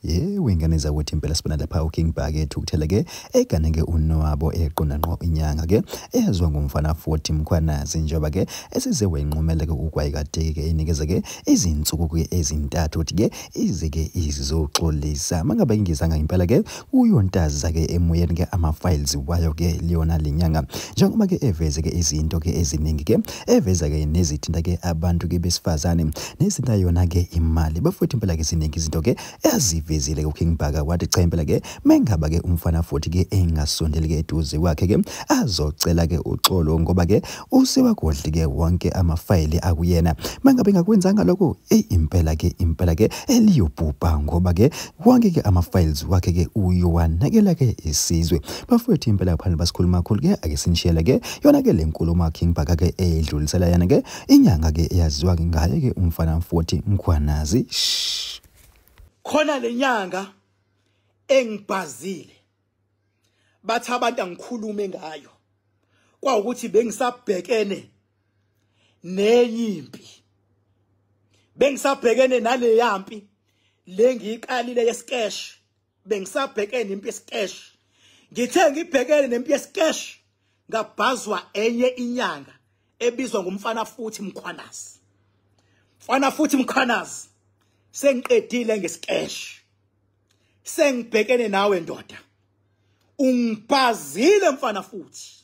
Yebo, ingane zakwethu impela sibona lapha uKing Bhaka ethukuthele-ke egane-ke unwabo eqonda ngqo inyanga-ke eyaziwa ngumfana futhi Mkhwanazi njengoba-ke esize wayinqumela-ke ukwayikadeki-ke inikeze-ke izinsuku-ke ezintathu ukuthi-ke ize-ke izoxolisa. Mangabe ingezanga impela-ke uyontaza-ke emoyeni-ke ama-files wayo-ke liyona lenyanga njengoba-ke eveze-ke izinto-ke eziningi-ke eveza-ke nezithinta-ke abantu-ke besifazane nezinto yona-ke imali. Bafowethu impela-ke ziningi izinto-ke azivezile uKing Bhaka, wathi cha impela ke mengaba ke umfana futhi ke engasondeli ke eduze kwakhe ke azocela ke uxolo ngoba ke usewagodli ke wonke amafayili akuyena. Mangabe engakwenzanga lokho, eyi impela ke eliyobhubha ngoba ke wonke ke ama-files wakhe ke uyowanakela ke isizwe. Bafowethu impela phandle basikhuluma kakhulu ke ake sinishiyele ke yona ke le nkulumo King Bhaka ke edlulisela yana ke inyanga ke eyaziwa ke ngaye ke umfana futhi Mkhwanazi. Khona lenyanga engibhazile bathi abantu angikhulume ngayo kwawukuthi bengisabhekene nenyimpi, bengisabhekene nale yampi le ngiyiqalile yesikesh, bengisabhekene impi yesikesh. Ngithe ngibhekene nempi yesikesh ngabhazwa enye inyanga ebizwa ngumfana futhi Mkhwanazi. Mfana futhi Mkhwanazi, sengiqedile ngesikesh, sengibhekene nawe ndoda, ungibhazile mfana futhi.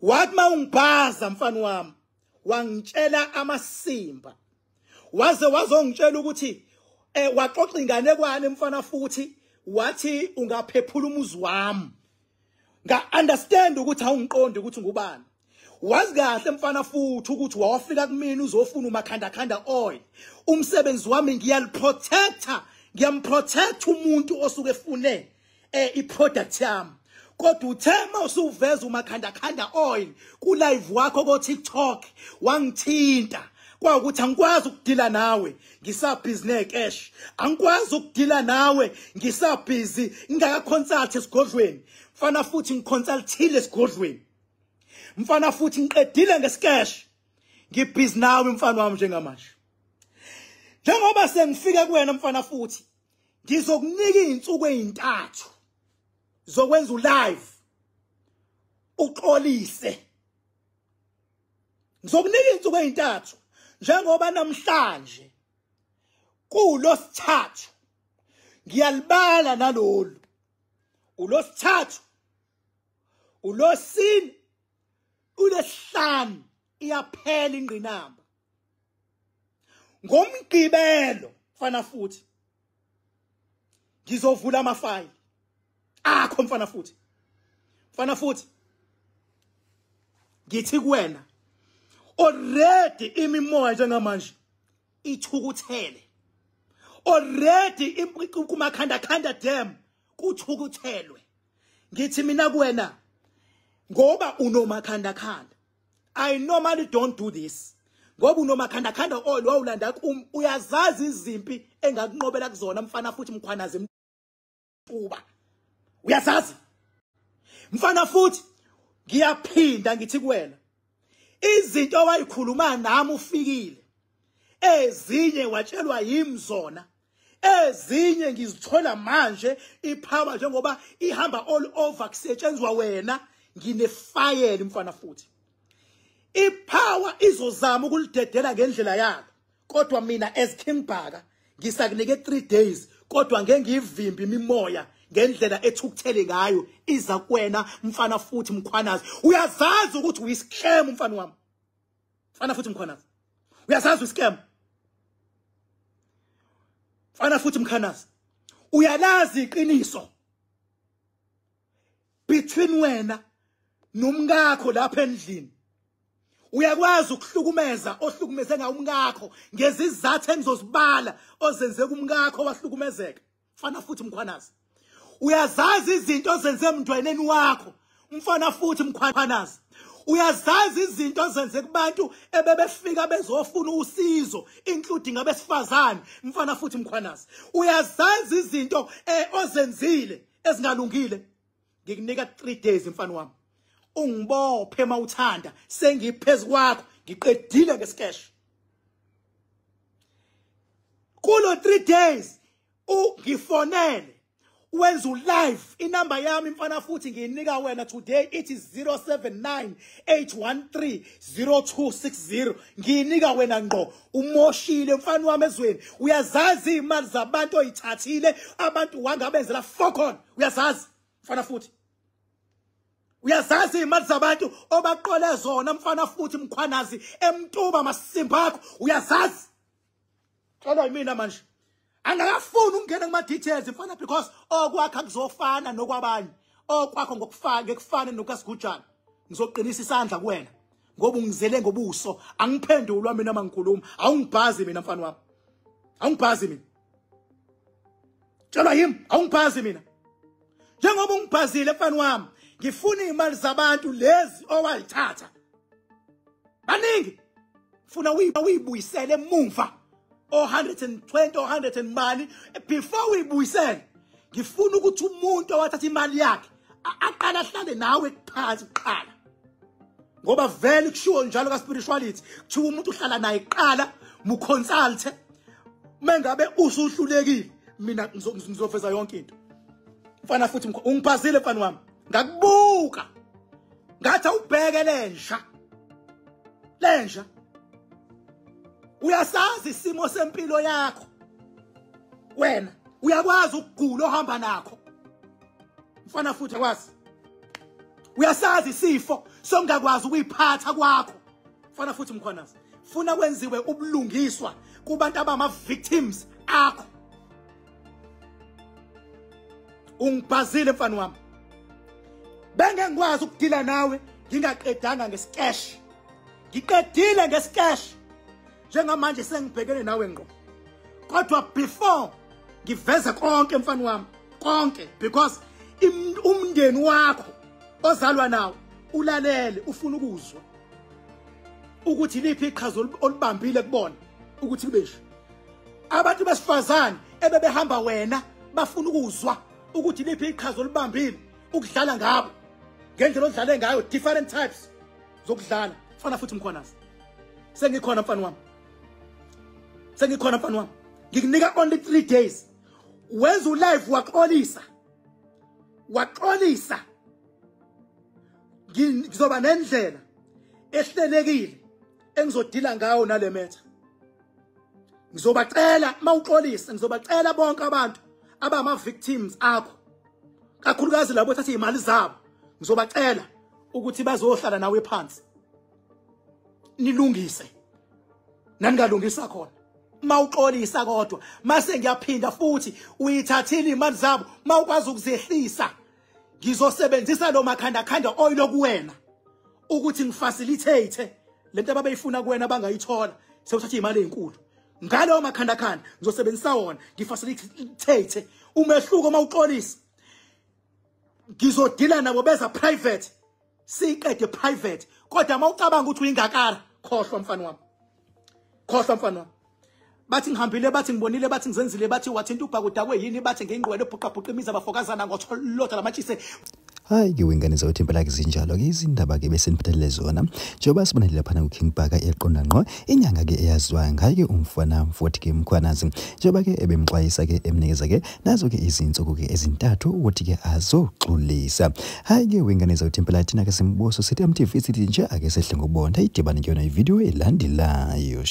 Wathi ma ungibhaza mfana wami wangitshela amasimba, waze wazongitshela ukuthi waxoxa inganekwane mfana futhi, wathi ungaphephula umuzi wami. Nga understand ukuthi awungiqondi ukuthi ngubani. Wazi kahle mfana futhi ukuthi wawafika kumina uzofuna umakhandakhanda oil. Umsebenzi wami ngiyaliprotecta, ngiyamprotect umuntu osuke efune iproduct yami. Kodwa uthe mawusuveza umakhandakhanda oil ku live wakho ko TikTok wangithinta kwawukuthi angikwazi ukudila nawe ngisabhizi necash, angikwazi ukudila nawe ngisabhizi ngingakaconsult esigodlweni. Mfana futhi ngiconsultile esigodlweni. Mfana futhi ngiqedile ngesikesh, ngibhizi nawe mfana wami njengamanje. Njengoba sengifika kuwena mfana futhi, ngizokunika izinsuku ezintathu zokwenza ulive uxolise. Ngizokunika izinsuku ezintathu njengoba namhlanje kulosithathu ngiyalibala nalolu ulosithathu ulosine ulesihlanu iyaphela ingqinamba. Ngomgqibelo mfana futhi ngizovula amafayili akho mfana futhi. Mfana futhi ngithi kuwena already imimoya njengamanje ithukuthele, already kumakhandakhanda dam kuthukuthelwe. Ngithi mina kuwena ngoba unomakhandakhanda, I normally don't do this, ngoba unomakhandakhanda oil wawulanda kum, uyazazi izimpi engakunqobela kuzona mfana futhi Mkhwanazi mtuba, uyazazi mfana futhi. Ngiyaphinda ngithi kuwena izinto owayikhuluma nami ufikile, ezinye watshelwa yimi zona, ezinye ngizithola manje ipower njengoba ihamba all over kusetshenzwa wena. Nginefayeli mfana futhi, ipower izozama ukulidedela ngendlela yalo, kodwa mina as King Bhaka ngisakunike 3 days, kodwa ngeke ngiyivimbe imimoya ngendlela ethukuthele ngayo iza kuwena mfana futhi Mkhwanazi. Uyazazi ukuthi uyiscam mfana wami, mfana futhi Mkhwanazi, uyazazi uyiscam mfana futhi Mkhwanazi, uyalazi iqiniso between wena nomkakho lapha endlini. Uyakwazi ukuhlukumeza ohlukumeze ngawo umkakho ngezizathu engizozibala ozenze kumkakho wahlukumezeka mfana futhi Mkhwanazi. Uyazazi izinto ozenze emntwaneni wakho mfana futhi Mkhwanazi. Uyazazi izinto ozenze kubantu ebebefika bezofuna usizo including abesifazane mfana futhi Mkhwanazi. Uyazazi izinto ozenzile ezingalungile. Ngikunika 3 days mfana wami, ungibophe mawuthanda, sengiphezulu kwakho, ngiqedile ngesikesh. Kulo 3 days Ungifonele wenza live inamba yami mfana futhi ngiyinika wena today, it is 0798130260. Ngiyinika wena ngqo. Umoshile mfana wami ezweni, uyazazi imali zabantu oyithathile, abantu wangabenzela fokon, uyazazi mfana futhi, uyazazi imali zabantu obaqole zona mfana futhi Mkhwanazi emtuba masimba akho, uyazazi. Xolo yimina manje angakafuni ukungena kuma details mfana, because okwakho kuzofana nokwabanye, okwakho ngokufana ngekufana nokaSigujana. Ngizoqinisa isandla kuwena ngoba ungizele ngobuso, angiphendulwa mina mangikhuluma, awungibhazi mina mfana wami, awungibhazi mina, tshelwa yimi, awungibhazi mina. Njengoba ungibhazile mfana wami, ngifuna imali zabantu lezi owayithatha baningi, funa uyibuyisele emuva o 120 o 100 and mali. Before uyibuyisele ngifuna ukuthi umuntu owathatha imali yakhe aqala ahlale nawe phansi kuqala, ngoba vele kushiwo njalo ka spirituality kuthiwa umuntu uhlala naye kuqala, muconsulte. Mengabe usuhlulekile mina ngizofeza yonke into mfana futhi. Ungiphazile mfana wami, ngakubuka ngathi awubheke lenja lenja. Uyasazi isimo sempilo yakho wena, uyakwazi ukugula ohamba nakho mfana futhi, akwazi. Uyasazi isifo songakwazi ukuyiphatha kwakho mfana futhi Mkhwanazi. Funa kwenziwe ubulungiswa kubantu abama victims akho. Ungibhazile mfana wami, bengengikwazi ukudila nawe ngingaqedanga ngescash, ngiqedile ngescash. Njengamanje sengibhekene nawe ngqo, kodwa before ngiveze konke mfana wami konke, because umndeni wakho ozalwa nawo ulalele, ufuna ukuzwa ukuthi liphi iqhaza olubambile kubona ukuthi kube nje. Abantu besifazane ebebehamba wena bafuna ukuzwa ukuthi liphi iqhaza olubambile ukudlala ngabo ngendlela odlale ngayo, different types zokudlala mfana futhi Mkhwanazi. Sengikhona mfana wami, sengikhona mfana wami, ngikunika only 3 days. Wenza ulive waxolisa, waxolisa, ngizoba nendlela ehlelekile engizodila ngayo nale metha. Ngizobacela mawuxolisa, ngizobacela bonke abantu abama victims akho, kakhulukazi labo thatha imali zabo, ngizobacela ukuthi bazohlala nawe phansi nilungise naningalungisa khona. Mawuxolisa kodwa mase ngiyaphinda futhi uyithathile imali zabo, mawukwazi ukuzehlisa, ngizosebenzisa lo makhanda khanda oil kuwena ukuthi ngifacilitate lento ababeyifuna kuwena bangayithola, sewuthatha imali ezinkulu ngalo makhanda khanda ngizosebenzisa wona ngifacilitate umehluko. Mawuxolisa ngizodila nabo beza private, siqede private. Kodwa mawucabanga ukuthi uyingakara, khohlwa mfana wami, khohlwa mfana wami. Bathi ngihambile, bathi ngibonile, bathi ngizenzile, bathi wathinta ubhakudakwe yini, bathi ngingqwele bhuqa imizi abafokazana ngotholotha lamatshise. Hayi ke wengane zawuthi impela ke zinjalo ke izindaba ke beseniphathelele zona, njengoba sibonile laphana kuKing Bhaka eqonda ngqo inyanga ke eyaziwayo ngaye ke umfana futhi ke Mkhwanazi, njengoba ke ebemxwayisa ke emnikeza ke nazo ke izinsuku ke ezintathu ukuthi ke azoxolisa. Hayi ke wengane zawuthi impela thina ke simbuso sithi MTV sithi nje ake sehle ngobonda idibane ke yona ivideo elandelayo.